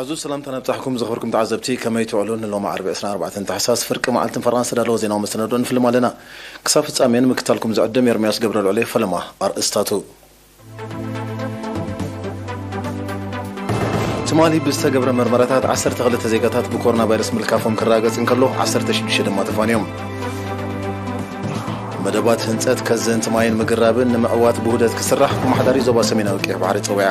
ኣዙ ሰላምታ ነብጻሕኩም ዝኽብርኩም ተዓዘብቲ፣ ከመይ ትውዕሉ? ንሎሚ ዓርቢ ዕስራን ኣርባዕተን ታሕሳስ ፍርቂ መዓልትን ፈረቓን ዝተዳለወ ዜናዊ መሰናዶ ንፍልም ኣለና። ክሳብ ፍጻሜ ንምክታልኩም ዝዕድም ኤርምያስ ገብረልዑል እየ። ፈለማ ኣርእስታቱ። ትማሊ ብዝተገብረ መርመራታት ዓሰርተ ክልተ ዜጋታት ብኮሮና ቫይረስ ምልካፎም ክረጋገጽ እንከሎ፣ ዓሰርተ ሽዱሽተ ድማ ተፋንዮም። መደባት ህንጸት ከዘንቲ ማይን ምግራብን ንምዕዋት ብውህደት ክስራሕ ኣመሓዳሪ ዞባ ሰሜናዊ ቀይሕ ባሕሪ ጸዊዓ።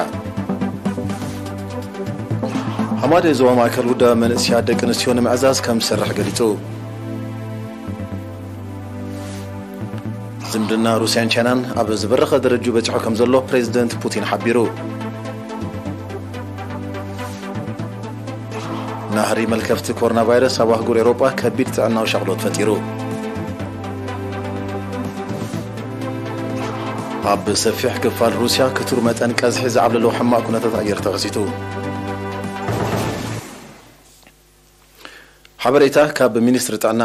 ሃማደ ዞባ ማእከል ውዳበ መንእስያት ደቂ ኣንስትዮ ንምዕዛዝ ከም ዝሰርሕ ገሊጹ። ዝምድና ሩስያን ቻይናን ኣብ ዝበረኸ ደረጁ በጺሑ ከም ዘሎ ፕሬዚደንት ፑቲን ሓቢሩ። ናህሪ መልከፍቲ ኮሮና ቫይረስ ኣብ ኣህጉር ኤውሮጳ ከቢድ ጥዕናዊ ሻቕሎት ፈጢሩ። ኣብ ሰፊሕ ክፋል ሩስያ ክቱር መጠን ቀዝሒ ዝዓብለሎ ሕማቕ ኩነታት ኣየር ተኸሲቱ። ሓበሬታ ካብ ሚኒስትሪ ጥዕና።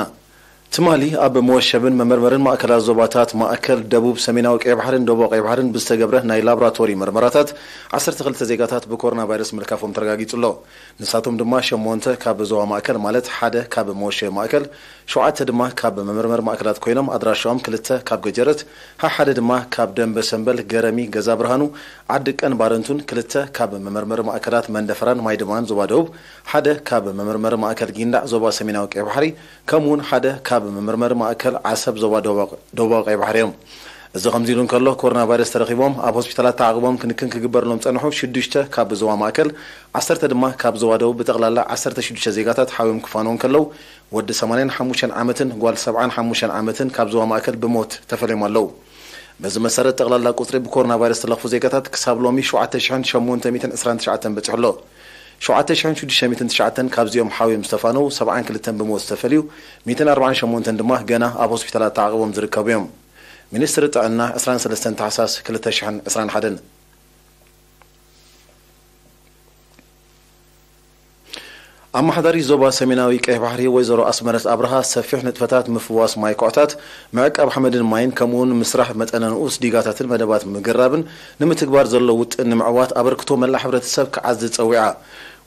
ትማሊ ኣብ መወሸብን መመርመርን ማእከላት ዞባታት ማእከል፣ ደቡብ፣ ሰሜናዊ ቀይ ባሕርን ደቡብ ቀይ ባሕርን ብዝተገብረ ናይ ላቦራቶሪ መርመራታት ዓሰርተ ክልተ ዜጋታት ብኮሮና ቫይረስ ምልካፎም ተረጋጊጹ ኣሎ። ንሳቶም ድማ ሸሞንተ ካብ ዞባ ማእከል፣ ማለት ሓደ ካብ መወሸቢ ማእከል፣ ሸውዓተ ድማ ካብ መመርመሪ ማእከላት ኮይኖም፣ ኣድራሻኦም ክልተ ካብ ገጀረት፣ ሓደ ድማ ካብ ደንበ ሰምበል፣ ገረሚ፣ ገዛ ብርሃኑ፣ ዓዲ ቀን ባረንቱን፣ ክልተ ካብ መመርመሪ ማእከላት መንደፈራን ማይድማን ዞባ ደቡብ፣ ሓደ ካብ መመርመሪ ማእከል ጊንዳዕ ዞባ ሰሜናዊ ቀይ ባሕሪ፣ ከምኡውን ሓደ ካብ መመርመሪ ማእከል ዓሰብ ዞባ ደቡባ-፣ ደቡባዊ ቀይ ባሕሪ እዮም። እዚ ከምዚ ኢሉ እንከሎ፣ ኮሮና ቫይረስ ተረኺቦም ኣብ ሆስፒታላት ተዓቕቦም ክንክን ክግበርሎም ጸንሑ ሽዱሽተ ካብ ዞባ ማእከል፣ ዓሰርተ ድማ ካብ ዞባ ደቡብ፣ ብጠቕላላ ዓሰርተ ሽዱሽተ ዜጋታት ሓውዮም ክፋነዉ እንከለዉ፣ ወዲ ሰማንያን ሓሙሽተን ዓመትን ጓል ሰብዓን ሓሙሽተን ዓመትን ካብ ዞባ ማእከል ብሞት ተፈልዮም ኣለዉ። በዚ መሰረት፣ ጠቕላላ ቁጽሪ ብኮሮና ቫይረስ ዝተለኽፉ ዜጋታት ክሳብ ሎሚ ሸውዓተ ሽሕን ሸሞንተ ሚእትን ዕስራን ትሽዓተን በጺሑ ኣሎ። ሸውዓተ ሽሕን ሽዱሽተ ሚእትን ትሽዓተን ካብዚኦም ሓውዮም ዝተፋነዉ፣ ሰብዓን ክልተን ብሞት ዝተፈልዩ፣ ሚእትን ኣርባዓን ሸሞንተን ድማ ገና ኣብ ሆስፒታላት ተዓቕቦም ዝርከቡ እዮም። ሚኒስትሪ ጥዕና ዕስራን ሰለስተን ታሕሳስ ክልተ ሽሕን ዕስራን ሓደን። ኣመሓዳሪ ዞባ ሰሜናዊ ቀይሕ ባሕሪ ወይዘሮ ኣስመረት ኣብርሃ፣ ሰፊሕ ንጥፈታት ምፍዋስ ማይ ኩዕታት፣ ምዕቃብ ሓመድን ማይን፣ ከምኡውን ምስራሕ መጠነ ንኡስ ዲጋታትን መደባት ምግራብን ንምትግባር ዘሎ ውጥን ንምዕዋት ኣበርክቶ መላእ ሕብረተሰብ ክዓዝዝ ጸዊዓ።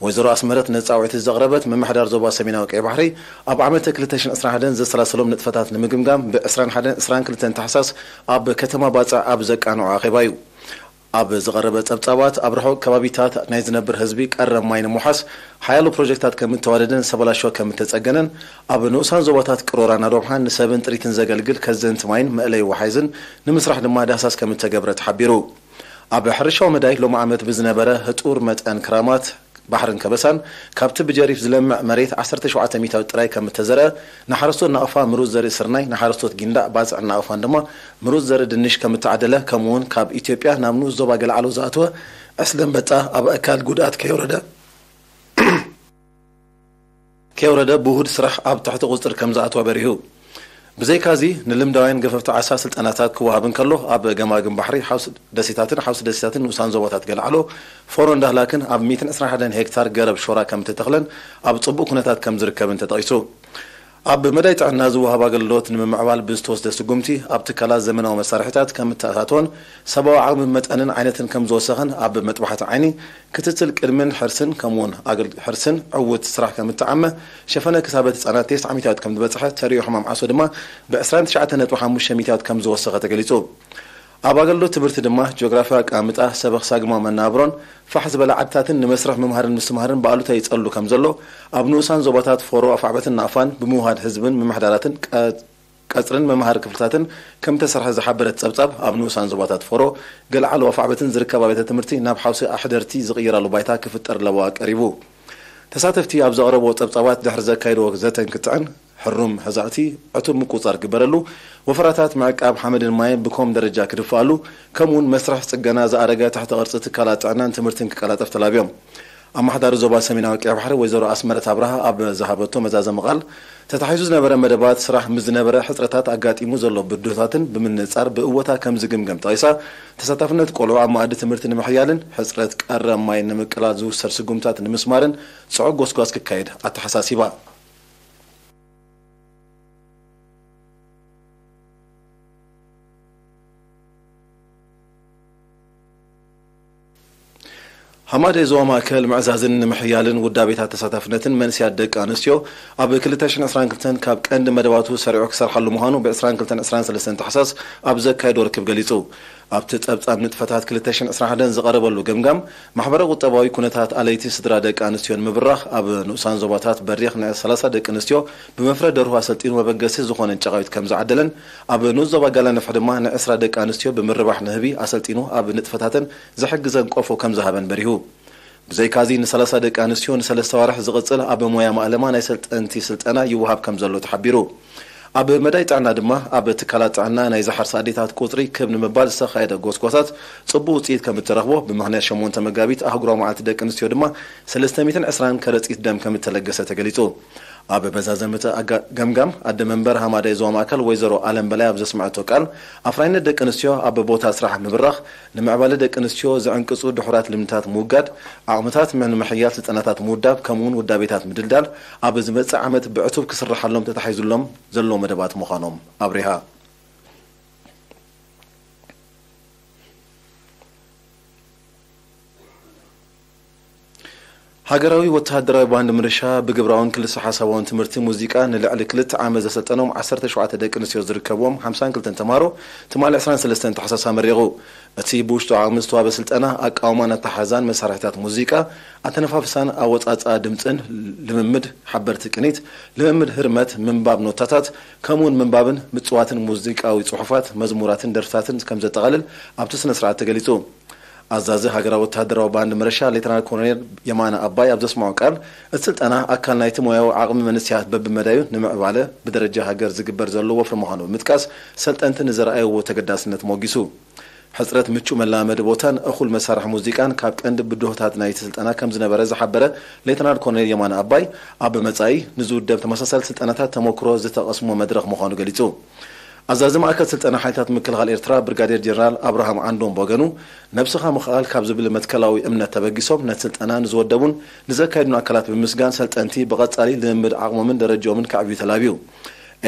ወይዘሮ ኣስመረት ነዚ ጻውዒት ዘቕረበት፣ ምምሕዳር ዞባ ሰሜናዊ ቀይሕ ባሕሪ ኣብ ዓመተ ክልተ ሽሕን ዕስራን ሓደን ዘሰላሰሎም ንጥፈታት ንምግምጋም፣ ብ ዕስራን ሓደን ዕስራን ክልተን ታሕሳስ ኣብ ከተማ ባጽዕ ኣብ ዘቃንዖ ኣኼባ እዩ። ኣብ ዝቐረበ ጸብጻባት፣ ኣብ ርሑቕ ከባቢታት ናይ ዝነብር ህዝቢ ቀረብ ማይ ንምውሓስ ሓያሎ ፕሮጀክታት ከም እተዋደደን ዝተበላሸወ ከም እተጸገነን፣ ኣብ ንኡሳን ዞባታት ቅሮራን ኣዶብሓን ንሰብን ጥሪትን ዘገልግል ከዘንቲ ማይን መእለዪ ወሓይዝን ንምስራሕ ድማ ዳህሳስ ከም እተገብረ ተሓቢሩ። ኣብ ሕርሻዊ መዳይ ሎሚ ዓመት ብዝነበረ ህጡር መጠን ክራማት፣ ባሕርን ከበሳን፣ ካብቲ ብጀሪፍ ዝለምዕ መሬት ዓሰርተ ሸውዓተ ሚእታዊት ጥራይ ከም እተዘርአ፣ ንሓረስቶት ናቕፋ ምሩጽ ዘርኢ ስርናይ፣ ንሓረስቶት ጊንዳዕ፣ ባጽዕን ናቕፋን ድማ ምሩጽ ዘርኢ ድንሽ ከም እተዓደለ፣ ከምኡውን ካብ ኢትዮጵያ ናብ ንኡስ ዞባ ገለዓሎ ዝኣተወ ዕስለ ኣንበጣ ኣብ ኣካል ጉድኣት ከየውረደ፣ ከየውረደ ብውሁድ ስራሕ ኣብ ትሕቲ ቁጽጥር ከም ዝኣተወ በሪሁ። ብዘይካዚ፣ ንልምዳውያን ገፈፍቲ ዓሳ ስልጠናታት ክወሃብ እንከሎ፣ ኣብ ገማግም ባሕሪ ሓውሲ ደሴታትን ሓውሲ ደሴታትን ንኡሳን ዞባታት ገለዓሎ፣ ፎሮን ዳህላክን ኣብ ሚእትን ዕስራን ሓደን ሄክታር ገረብ ሾራ ከም እተተኽለን ኣብ ጽቡቕ ኩነታት ከም ዝርከብን ተጠቒሱ። ኣብ መዳይ ጥዕና ዝወሃብ ኣገልግሎት ንምምዕባል ብዝተወስደ ስጉምቲ፣ ኣብ ትካላት ዘመናዊ መሳርሒታት ከም እተኣታተወን ሰብኣዊ ዓቕሚ መጠንን ዓይነትን ከም ዝወሰኸን፣ ኣብ መጥባሕቲ ዓይኒ ክትትል ቅድምን ሕርስን ከምኡውን ኣገል-፣ ሕርስን ዕውት ስራሕ ከም እተዓመ፣ ሸፈነ ክሳበት ህጻናት ተስዓ ሚእታዊት ከም ዝበጽሐ፣ ተርእዮ ሕማም ዓሶ ድማ ብ ዕስራን ትሽዓተን ነጥቢ ሓሙሽተ ሚእታዊት ከም ዝወሰኸ ተገሊጹ። ኣብ ኣገልግሎት ትምህርቲ ድማ ጂኦግራፊያዊ ኣቀማምጣ፣ ሰበኽ ሳግማ መናብሮን ፋሕ ዝበላ ዓድታትን ንመስርሕ ምምሃርን ምስትምሃርን ብኣሉታ ይጸሉ ከም ዘሎ፣ ኣብ ንኡሳን ዞባታት ፎሮ ኣፍዓበትን ናቕፋን ብምውሃድ ህዝብን ምምሕዳራትን ቀ-፣ ቀጽርን መምሃሪ ክፍልታትን ከም እተሰርሐ ዝሓበረት ጸብጻብ፣ ኣብ ንኡሳን ዞባታት ፎሮ ገለዓሎ ኣፍዓበትን ዝርከባ ቤተ ትምህርቲ ናብ ሓውሲ ኣሕደርቲ ዝቕይራሉ ባይታ ክፍጠር ለበዋ ቀሪቡ። ተሳተፍቲ ኣብ ዘቕረብዎ ጸብጻባት ድሕሪ ዘካየድዎ ዘተን ክትዕን፣ ሕሩም ህዛእቲ፣ ዕቱብ ምቁጽጻር ክግበረሉ፣ ወፈራታት ምዕቃብ ሓመድን ማይን ብኮም ደረጃ ክድፍኣሉ፣ ከምኡውን መስርሕ ጽገና ዝኣረገ ትሕተ ቅርጺ ትካላት ጥዕናን ትምህርትን ክቀላጠፍ ተላብዮም። ኣመሓዳሪ ዞባ ሰሜናዊ ቀይሕ ባሕሪ ወይዘሮ ኣስመረት ኣብርሃ ኣብ ዝሃበቶ መዛዘሚ ቃል፣ ተታሒዙ ዝነበረ መደባት ስራሕ ምስ ዝነበረ ሕጽረታት ኣጋጢሙ ዘሎ ብድሆታትን ብምንጻር ብእወታ ከም ዝግምገም ጠቒሳ፣ ተሳታፍነት ቆልዑ ኣብ መኣዲ ትምህርቲ ንምሕያልን ሕጽረት ቀረብ ማይ ንምቅላል ዝውሰድ ስጉምታት ንምስማርን ጽዑቕ ጎስጓስ ክካየድ ኣተሓሳሲባ። ሃማደይ ዞባ ማእከል ምዕዛዝን ንምሕያልን ውዳቤታት ተሳታፍነትን መንስያት ደቂ ኣንስትዮ ኣብ ክልተ ሽሕን ዕስራን ክልተን ካብ ቀንዲ መደባቱ ሰሪዑ ክሰርሓሉ ምዃኑ ብ ዕስራን ክልተን ዕስራን ሰለስተን ታሕሳስ ኣብ ዘካየዶ ርክብ ገሊጹ። ኣብቲ ጸብጻብ ንጥፈታት ክልተ ሽሕን ዕስራን ሓደን ዝቐረበሉ ገምጋም፣ ማሕበረ ቁጠባዊ ኩነታት ኣለይቲ ስድራ ደቂ ኣንስትዮ ንምብራኽ ኣብ ንኡሳን ዞባታት በሪኽ ናይ ሰላሳ ደቂ ኣንስትዮ ብመፍረ ደርሁ ኣሰልጢኑ መበገሲ ዝኾነን ጨቓዊት ከም ዝዓደለን፣ ኣብ ንኡስ ዞባ ጋላ ነፍሒ ድማ ንዕስራ ደቂ ኣንስትዮ ብምርባሕ ንህቢ ኣሰልጢኑ ኣብ ንጥፈታተን ዝሕግዘን ቆፎ ከም ዝሃበን በሪሁ። ብዘይካዚ ንሰላሳ ደቂ ኣንስትዮ ንሰለስተ ኣዋርሕ ዝቕጽል ኣብ ሞያ ማእለማ ናይ ሰልጠንቲ ስልጠና ይወሃብ ከም ዘሎ ተሓቢሩ። ኣብ መዳይ ጥዕና ድማ ኣብ ትካላት ጥዕና ናይ ዝሓርሲ ኣዴታት ቁጽሪ ክብ ንምባል ዝተኻየደ ጎስጓሳት ጽቡቕ ውጽኢት ከም እተረኽቦ ብምኽንያት ሸሞንተ መጋቢት ኣህጉራዊ መዓልቲ ደቂ ኣንስትዮ ድማ ሰለስተ ሚእትን ዕስራን ከረጺት ደም ከም እተለገሰ ተገሊጹ። ኣብ መዛዘምቲ ኣጋ-፣ ገምጋም ኣደ መንበር ሃማዳይ ዞባ ማእከል ወይዘሮ ኣለም በላይ ኣብ ዘስምዐቶ ቃል ኣፍራይነት ደቂ ኣንስትዮ ኣብ ቦታ ስራሕ ምብራኽ ንምዕባለ ደቂ ኣንስትዮ ዝዕንቅጹ ድሑራት ልምድታት ምውጋድ፣ ዓቕምታት ምምሕያል ስልጠናታት ምውዳብ፣ ከምኡውን ውዳቤታት ምድልዳል፣ ኣብ ዝመጽእ ዓመት ብዕቱብ ክስርሓሎም ተታሒዙሎም ዘለዉ መደባት ምዃኖም ኣብሪሃ። ሃገራዊ ወተሃደራዊ ባንድ ምርሻ ብግብራውን ክልሰ ሓሳባውን ትምህርቲ ሙዚቃ ንልዕሊ ክልተ ዓመት ዘሰልጠኖም ዓሰርተ ሸውዓተ ደቂ ኣንስትዮ ዝርከብዎም ሓምሳን ክልተን ተምሃሮ ትማሊ ዕስራን ሰለስተን ታሕሳስ ኣመሪቑ። እቲ ብውሽጡ ዓቕሚ ዝተዋህበ ስልጠና ኣቃውማን ኣተሓሕዛን መሳርሒታት ሙዚቃ፣ ኣተነፋፍሳን ኣወጻጽኣ ድምጽን፣ ልምምድ ሓበርቲ ቅኒት፣ ልምምድ ህርመት፣ ምንባብ ኖታታት፣ ከምኡውን ምንባብን ምጽዋትን ሙዚቃዊ ጽሑፋት፣ መዝሙራትን ደርፍታትን ከም ዘጠቓልል ኣብቲ ስነ ስርዓት ተገሊጹ። ኣዛዚ ሃገራዊ ወተሃደራዊ ባንድ ምርሻ ሌተናል ኮሎኔል የማነ ኣባይ ኣብ ዘስምዖ ቃል፣ እቲ ስልጠና ኣካል ናይቲ ሞያዊ ዓቕሚ መንእሰያት በብመዳዩ ንምዕባለ ብደረጃ ሃገር ዝግበር ዘሎ ወፍሪ ምዃኑ ብምጥቃስ፣ ሰልጠንቲ ንዘርኣይዎ ተገዳስነት ሞጊሱ። ሕጽረት ምቹእ መለማመዲ ቦታን እኹል መሳርሒ ሙዚቃን ካብ ቀንዲ ብድሆታት ናይቲ ስልጠና ከም ዝነበረ ዝሓበረ ሌተናል ኮሎኔል የማነ ኣባይ፣ ኣብ መጻኢ ንዝውደብ ተመሳሳሊ ስልጠናታት ተመክሮ ዝተቐስሞ መድረኽ ምዃኑ ገሊጹ። ኣዛዚ ማእከል ስልጠና ሓይልታት ምክልኻል ኤርትራ ብርጋዴር ጀነራል ኣብርሃም ዓንዶም ብወገኑ፣ ነብስኻ ምኽኣል ካብ ዝብል መትከላዊ እምነት ተበጊሶም ነቲ ስልጠና ንዝወደቡን ንዘካየዱን ኣካላት ብምስጋን፣ ሰልጠንቲ ብቐጻሊ ልምምድ ዓቕሞምን ደረጃኦምን ከዕብዩ ተላብዩ።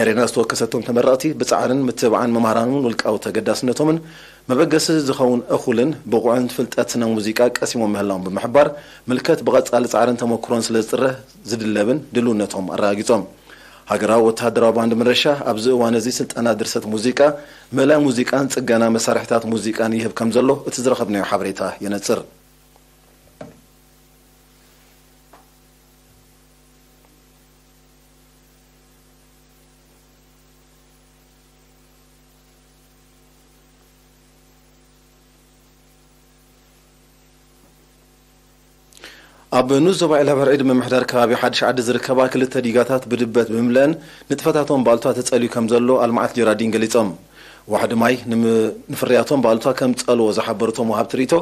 ኤሬና ዝተወከሰቶም ተመረቕቲ ብጻዕርን ምትብባዕን መምህራኖምን ውልቃዊ ተገዳስነቶምን መበገሲ ዝኸውን እኹልን ብቑዕን ፍልጠት ስነ ሙዚቃ ቀሲሞም ምህላዎም ብምሕባር፣ ምልከት ብቐጻሊ ጻዕርን ተመክሮን ስለ ዝጥረ ዝድለብን ድልውነቶም ኣረጋጊጾም። ሃገራዊ ወተሃደራዊ ባንድ ምረሻ ኣብዚ እዋን እዚ ስልጠና ድርሰት ሙዚቃ፣ ምእላይ ሙዚቃን ጽገና መሳርሒታት ሙዚቃን ይህብ ከም ዘሎ እቲ ዝረኸብናዮ ሓበሬታ የነጽር። ኣብ ንኡስ ዞባ ኢላበርዒድ ምምሕዳር ከባቢ ሓድሽ ዓዲ ዝርከባ ክልተ ዲጋታት ብድበት ብምልአን ንጥፈታቶም ባልቷ ተጸልዩ ከም ዘሎ ኣልማዓት ጀራዲን ገሊጾም። ዋሕዲ ማይ ንም-፣ ንፍርያቶም ባልቷ ከም ጸልዎ ዝሓበሩ እቶም ወሃብቲ ርእይቶ፣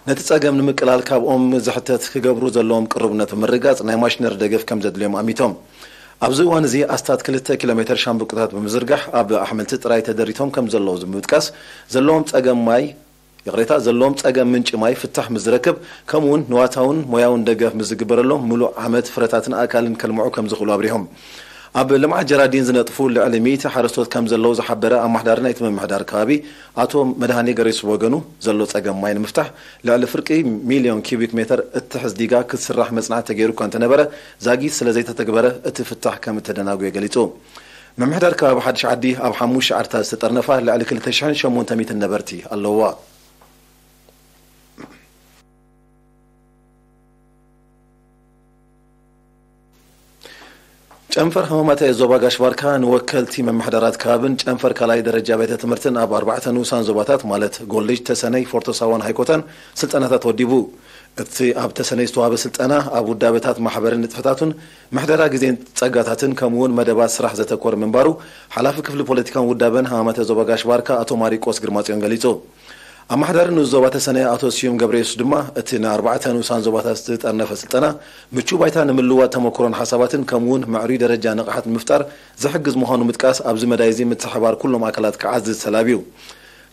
ነቲ ጸገም ንምቅላል ካብኦም ዝሕተት ክገብሩ ዘለዎም ቅሩብነት ብምርጋጽ ናይ ማሽነሪ ደገፍ ከም ዘድልዮም ኣሚቶም። ኣብዚ እዋን እዚ ኣስታት ክልተ ኪሎ ሜተር ሻምብቆታት ብምዝርጋሕ ኣብ ኣሕምልቲ ጥራይ ተደሪቶም ከም ዘለዉ ብምጥቃስ፣ ዘለዎም ጸገም ማይ ይቕሬታ፣ ዘለዎም ጸገም ምንጪ ማይ ፍታሕ ምስ ዝረክብ፣ ከምኡውን ንዋታውን ሞያውን ደገፍ ምስ ዝግበረሎም፣ ምሉእ ዓመት ፍረታትን ኣእካልን ከልምዑ ከም ዝኽእሉ ኣብሪሆም። ኣብ ልምዓት ጀራዲን ዝነጥፉ ልዕሊ ሚእቲ ሓረስቶት ከም ዘለዉ ዝሓበረ ኣመሓዳሪ ናይቲ ምምሕዳር ከባቢ ኣቶ መድሃኔ ገሬሱ ብወገኑ፣ ዘሎ ጸገም ማይ ንምፍታሕ ልዕሊ ፍርቂ ሚልዮን ኪዩቢክ ሜተር እትሕዝ ዲጋ ክትስራሕ መጽናዕቲ ተገይሩ እኳ እንተነበረ፣ ዛጊት ስለ ዘይተተግበረ እቲ ፍታሕ ከም እተደናጉየ ገሊጹ። ምምሕዳር ከባቢ ሓድሽ ዓዲ ኣብ ሓሙሽተ ዓድታት ዝተጠርነፋ ልዕሊ ክልተ ሽሕን ሸሞንተ ሚእትን ነበርቲ ኣለውዋ። ጨንፈር ሕማማት ዞባ ጋሽ ባርካ ንወከልቲ ምምሕዳራት ከባብን ጨንፈር ካልኣይ ደረጃ ቤተ ትምህርትን ኣብ ኣርባዕተ ንኡሳን ዞባታት ማለት ጎልጅ፣ ተሰነይ፣ ፎርቶ ሳዋን ሃይኮታን ስልጠናታት ወዲቡ። እቲ ኣብ ተሰነይ ዝተዋህበ ስልጠና ኣብ ውዳበታት ማሕበርን ንጥፈታቱን ምሕደራ ግዜን ጸጋታትን ከምኡውን መደባት ስራሕ ዘተኮረ ምንባሩ ሓላፊ ክፍሊ ፖለቲካን ውዳበን ሕማማት ዞባ ጋሽ ባርካ ኣቶ ማሪቆስ ግርማጽዮን ገሊጹ። ኣመሓዳሪ ንኡስ ዞባ ተሰነይ ኣቶ ስዩም ገብረየሱስ ድማ፣ እቲ ንኣርባዕተ ንኡሳን ዞባታት ዝጠርነፈ ስልጠና፣ ምቹእ ባይታ ንምልውዋጥ ተመክሮን ሓሳባትን፣ ከምኡውን ምዕሩይ ደረጃ ንቕሓት ንምፍጣር ዝሕግዝ ምዃኑ ምጥቃስ፣ ኣብዚ መዳይ እዚ ምትሕብባር ኩሎም ኣካላት ክዓዝዝ ተላብዩ።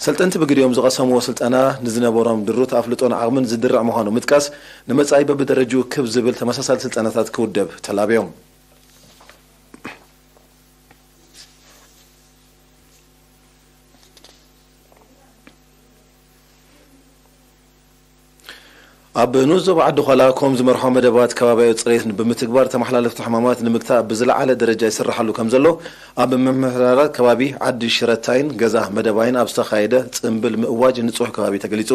ሰልጠንቲ ብግዲኦም ዝቐሰምዎ ስልጠና፣ ንዝነበሮም ድሩት ኣፍልጦን ዓቕምን ዝድርዕ ምዃኑ ምጥቃስ፣ ንመጻኢ በብደረጅኡ ክብ ዝብል ተመሳሳሊ ስልጠናታት ክውደብ ተላብዮም። ኣብ ንኡስ ዞባ ዓዲ ዃላ ከም ዝመርሖ መደባት ከባብያዊ ጽሬት ብምትግባር ተመሓላለፍቲ ሕማማት ንምግታእ ብዝለዓለ ደረጃ ይስራሓሉ ከም ዘሎ ኣብ ምምሕዳራት ከባቢ ዓዲ ሽረታይን ገዛ መደባይን ኣብ ዝተኻየደ ጽምብል ምእዋጅ ንጹህ ከባቢ ተገሊጹ።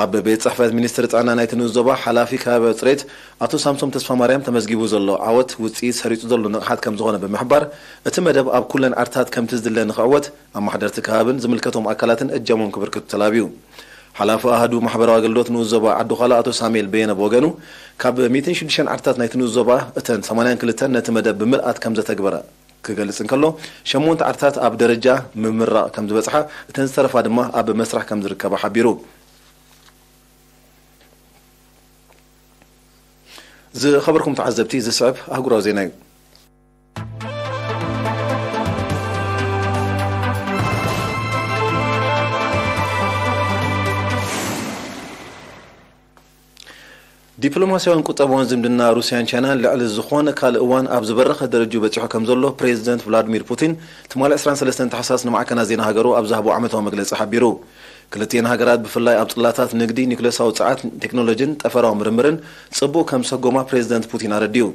ኣብ ቤት ጽሕፈት ሚኒስትሪ ጥዕና ናይቲ ንኡስ ዞባ ሓላፊ ከባብያዊ ጽሬት ኣቶ ሳምሶም ተስፋ ማርያም ተመዝጊቡ ዘሎ ዓወት ውጽኢት ሰሪጹ ዘሎ ንቕሓት ከም ዝኾነ ብምሕባር እቲ መደብ ኣብ ኩለን ዓድታት ከምቲ ዝድለ ንኽዕወት ኣማሕደርቲ ከባብን ዝምልከቶም ኣካላትን እጃሞም ክብርክቱ ተላብዩ። ሓላፊ ኣሃዱ ማሕበራዊ ኣገልግሎት ንኡስ ዞባ ዓዲ ዃላ ኣቶ ሳሙኤል በየነ ብወገኑ ካብ ሚእትን ሽዱሽተን ዓድታት ናይቲ ንኡስ ዞባ እተን ሰማንያን ክልተን ነቲ መደብ ብምልኣት ከም ዘተግበረ ክገልጽ እንከሎ ሸሞንተ ዓድታት ኣብ ደረጃ ምምራቕ ከም ዝበጽሓ እተን ዝተረፋ ድማ ኣብ መስራሕ ከም ዝርከባ ሓቢሩ። ዝኸበርኩም ተዓዘብቲ ዝስዕብ ኣህጉራዊ ዜና እዩ። ዲፕሎማስያውን ቁጠባውን ዝምድና ሩስያን ቻይናን ልዕሊ ዝኾነ ካልእ እዋን ኣብ ዝበረኸ ደረጅኡ በጺሑ ከም ዘሎ ፕሬዚደንት ቭላድሚር ፑቲን ትማሊ ዕስራን ሰለስተን ታሕሳስ ንማዕከናት ዜና ሃገሩ ኣብ ዝሃቦ ዓመታዊ መግለጺ ሓቢሩ። ክልቲኤን ሃገራት ብፍላይ ኣብ ጽላታት ንግዲ፣ ኒኩለሳዊ ጸዓት፣ ቴክኖሎጂን ጠፈራዊ ምርምርን ጽቡቕ ከም ዝሰጎማ ፕሬዚደንት ፑቲን ኣረዲኡ።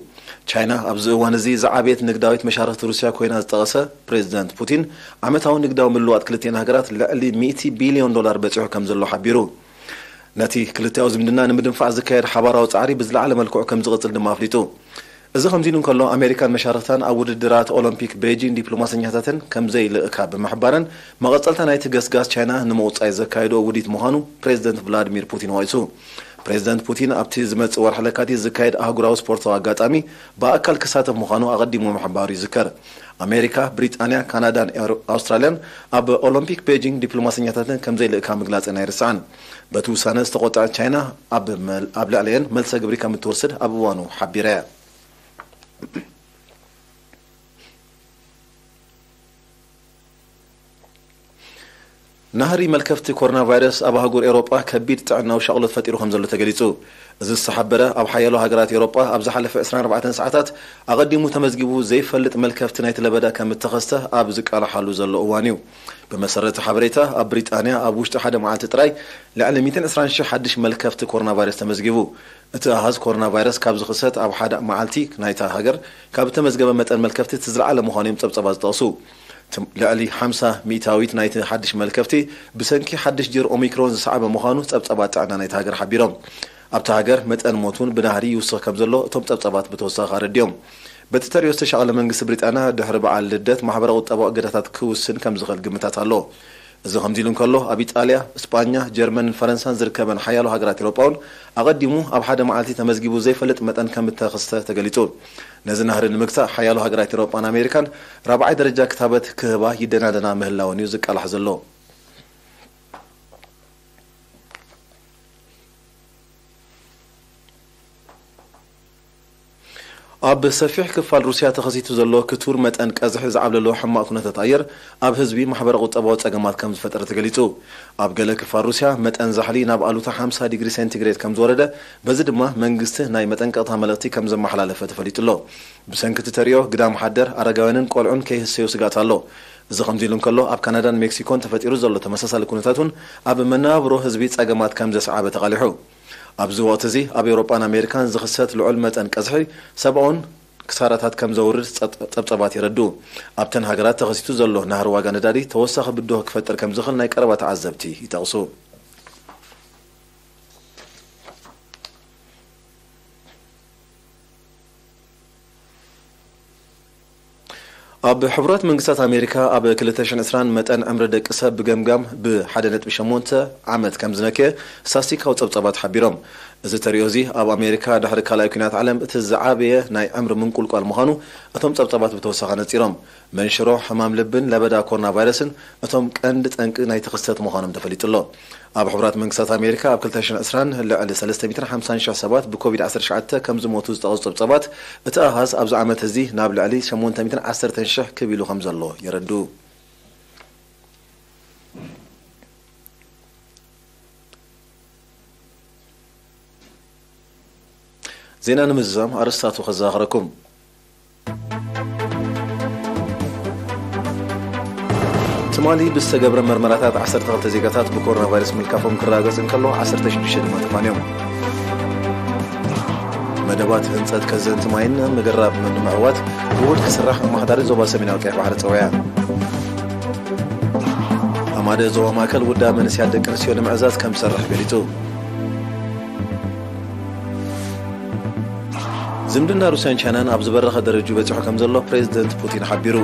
ቻይና ኣብዚ እዋን እዚ ዝዓበየት ንግዳዊት መሻርኽቲ ሩስያ ኮይና ዝጠቐሰ ፕሬዚደንት ፑቲን ዓመታዊ ንግዳዊ ምልዋጥ ክልቲኤን ሃገራት ልዕሊ ሚእቲ ቢልዮን ዶላር በጺሑ ከም ዘሎ ሓቢሩ። ነቲ ክልቲኣዊ ዝምድና ንምድንፋዕ ዝካየድ ሓባራዊ ጻዕሪ ብዝለዓለ መልክዑ ከም ዝቕጽል ድማ ኣፍሊጡ። እዚ ከምዚ ኢሉ እንከሎ ኣሜሪካን መሻርኽታን ኣብ ውድድራት ኦሎምፒክ ቤጂን ዲፕሎማሰኛታተን ከም ዘይልእካ ብምሕባረን መቐጸልታ ናይቲ ገስጋስ ቻይና ንምውጻይ ዘካየዶ ውዲት ምዃኑ ፕሬዚደንት ቭላድሚር ፑቲን ወቒሱ። ፕሬዚደንት ፑቲን ኣብቲ ዝመጽእ ወርሒ ለካቲት ዝካየድ ኣህጉራዊ ስፖርታዊ ኣጋጣሚ ብኣካል ክሳተፍ ምዃኑ ኣቐዲሙ ምሕባሩ ይዝከር። ኣሜሪካ፣ ብሪጣንያ፣ ካናዳን ኤውሮ- ኣውስትራልያን ኣብ ኦሎምፒክ ቤጂንግ ዲፕሎማሰኛታተን ከም ዘይልእካ ምግላጸን ኣይርሳዕን። በቲ ውሳነ ዝተቖጥዐት ቻይና ኣብ መል- ኣብ ልዕሊኤን መልሰ ግብሪ ከም እትወስድ ኣብ እዋኑ ሓቢራ እያ። ናህሪ መልከፍቲ ኮሮና ቫይረስ ኣብ ኣህጉር ኤውሮጳ ከቢድ ጥዕናዊ ሻቕሎት ፈጢሩ ከም ዘሎ ተገሊጹ። እዚ ዝተሓበረ ኣብ ሓያሎ ሃገራት ኤውሮጳ ኣብ ዝሓለፈ ዕስራን ኣርባዕተን ሰዓታት ኣቐዲሙ ተመዝጊቡ ዘይፈልጥ መልከፍቲ ናይቲ ለበዳ ከም እተኸስተ ኣብ ዝቃላሓሉ ዘሎ እዋን እዩ። ብመሰረት ሓበሬታ ኣብ ብሪጣንያ ኣብ ውሽጢ ሓደ መዓልቲ ጥራይ ልዕሊ ሚእትን ዕስራን ሽሕ ሓድሽ መልከፍቲ ኮሮና ቫይረስ ተመዝጊቡ። እቲ ኣሃዝ ኮሮና ቫይረስ ካብ ዝኽሰት ኣብ ሓደ መዓልቲ ናይታ ሃገር ካብ እተመዝገበ መጠን መልከፍቲ እቲ ዝለዓለ ምዃኑ እዮም ጸብጸባት ዝጠቕሱ። ትም- ልዕሊ ሓምሳ ሚእታዊት ናይቲ ሓድሽ መልከፍቲ ብሰንኪ ሓድሽ ጅር ኦሚክሮን ዝሰዓበ ምዃኑ ጸብጸባት ጥዕና ናይቲ ሃገር ሓቢሮም። ኣብቲ ሃገር መጠን ሞት እውን ብናህሪ ይውስኽ ከም ዘሎ እቶም ጸብጸባት ብተወሳኺ ኣረዲኦም። በቲ ተሪኦ ዝተሻቐለ መንግስቲ ብሪጣንያ ድሕሪ በዓል ልደት ማሕበረ ቁጠባዊ እገዳታት ክውስን ከም ዝኽእል ግምታት ኣሎ። እዚ ከምዚ ኢሉ እንከሎ ኣብ ኢጣልያ፣ እስጳኛ፣ ጀርመንን ፈረንሳን ዝርከበን ሓያሎ ሃገራት ኤውሮጳ እውን ኣቐዲሙ ኣብ ሓደ መዓልቲ ተመዝጊቡ ዘይፈልጥ መጠን ከም እተኸስተ ተገሊጹ። ነዚ ናህሪ ንምግታእ ሓያሎ ሃገራት ኤውሮጳን ኣሜሪካን ራብዓይ ደረጃ ክታበት ክህባ ይደናደና ምህላወን እዩ ዝቃላሕ ዘሎ። ኣብ ሰፊሕ ክፋል ሩስያ ተኸሲቱ ዘሎ ክቱር መጠን ቀዝሒ ዝዓብለሎ ሕማቕ ኩነታት ኣየር ኣብ ህዝቢ ማሕበረ ቁጠባዊ ጸገማት ከም ዝፈጠረ ተገሊጹ። ኣብ ገለ ክፋል ሩስያ መጠን ዛሕሊ ናብ ኣሉታ ሓምሳ ዲግሪ ሴንቲግሬድ ከም ዝወረደ፣ በዚ ድማ መንግስቲ ናይ መጠንቀቕታ መልእኽቲ ከም ዘመሓላለፈ ተፈሊጡ ኣሎ። ብሰንኪ እቲ ተርእዮ ግዳም ሓደር፣ ኣረጋውያንን ቆልዑን ከይህሰዩ ስግኣት ኣሎ። እዚ ከምዚ ኢሉ እንከሎ ኣብ ካናዳን ሜክሲኮን ተፈጢሩ ዘሎ ተመሳሳሊ ኩነታት እውን ኣብ መነባብሮ ህዝቢ ጸገማት ከም ዘስዓበ ተቓሊሑ። ኣብዚ ወቕቲ እዚ ኣብ ኤውሮጳን ኣሜሪካን ዝኽሰት ልዑል መጠን ቀዝሒ ሰብኣውን ክሳራታት ከም ዘውርድ ጸጥ- ጸብጸባት የረድኡ። ኣብተን ሃገራት ተኸሲቱ ዘሎ ናህሪ ዋጋ ነዳዲ ተወሳኺ ብድሆ ክፈጥር ከም ዝኽእል ናይ ቀረባ ተዓዘብቲ ይጠቕሱ። ኣብ ሕቡራት መንግስታት ኣሜሪካ ኣብ ክልተ ሽሕን ዕስራን መጠን ዕምሪ ደቂ ሰብ ብገምጋም ብ ሓደ ነጥቢ ሸሞንተ ዓመት ከም ዝነከየ ስታስቲካዊ ጸብጻባት ሓቢሮም። እዚ ተሪኦ እዚ ኣብ ኣሜሪካ ድሕሪ ካልኣይ ኲናት ዓለም እቲ ዝዓበየ ናይ ዕምሪ ምንቁልቋል ምዃኑ እቶም ጸብጻባት ብተወሳኺ ኣነጺሮም። መንሽሮ፣ ሕማም ልብን ለበዳ ኮሮና ቫይረስን እቶም ቀንዲ ጠንቂ ናይቲ ክስተት ምዃኖም ተፈሊጡ ኣሎ። ኣብ ሕቡራት መንግስታት ኣሜሪካ ኣብ ክልተ ሽሕን ዕስራን ልዕሊ ሰለስተ ሚእትን ሓምሳን ሽሕ ሰባት ብኮቪድ ዓሰርተ ትሽዓተ ከም ዝሞቱ ዝጠቐሱ ጸብጻባት፣ እቲ ኣሃዝ ኣብዚ ዓመት እዚ ናብ ልዕሊ ሸሞንተ ሚእትን ዓሰርተን ሽሕ ክብ ኢሉ ከም ዘሎ የረድኡ። ዜና ንምዝዛም ኣርእስታቱ ከዘኻኽረኩም። ትማሊ ብዝተገብረ መርመራታት ዓሰርተ ክልተ ዜጋታት ብኮሮና ቫይረስ ምልካፎም ክረጋገጽ እንከሎ፣ ዓሰርተ ሽዱሽተ ድማ ተፋንዮም። መደባት ህንጸት ከዘንቲ ማይን ምግራብ ንምዕዋት ብውህድ ክስራሕ ኣማሓዳሪ ዞባ ሰሜናዊ ቀይሕ ባሕሪ ጸውያ። ኣማደ ዞባ ማእከል ውዳ መንእሰያት ደቂ ኣንስትዮ ንምዕዛዝ ከም ዝሰርሕ ገሊጹ። ዝምድና ሩስያን ቻይናን ኣብ ዝበረኸ ደረጃ በጺሑ ከም ዘሎ ፕሬዚደንት ፑቲን ሓቢሩ።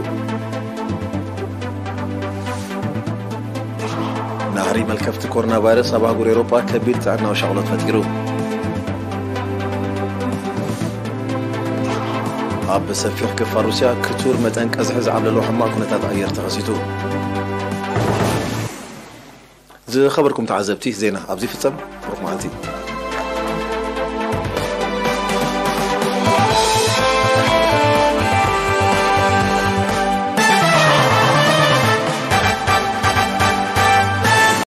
ናህሪ መልከፍቲ ኮሮና ቫይረስ ኣብ ኣህጉር ኤውሮጳ ከቢድ ጥዕናዊ ሻቕሎት ፈጢሩ። ኣብ ሰፊሕ ክፋል ሩስያ ክቱር መጠን ቀዝሒ ዝዓብለሎ ሕማቕ ኩነታት ኣየር ተኸሲቱ። ዝኸበርኩም ተዓዘብቲ፣ ዜና ኣብዚ ፍጸም። ብሩኽ መዓልቲ።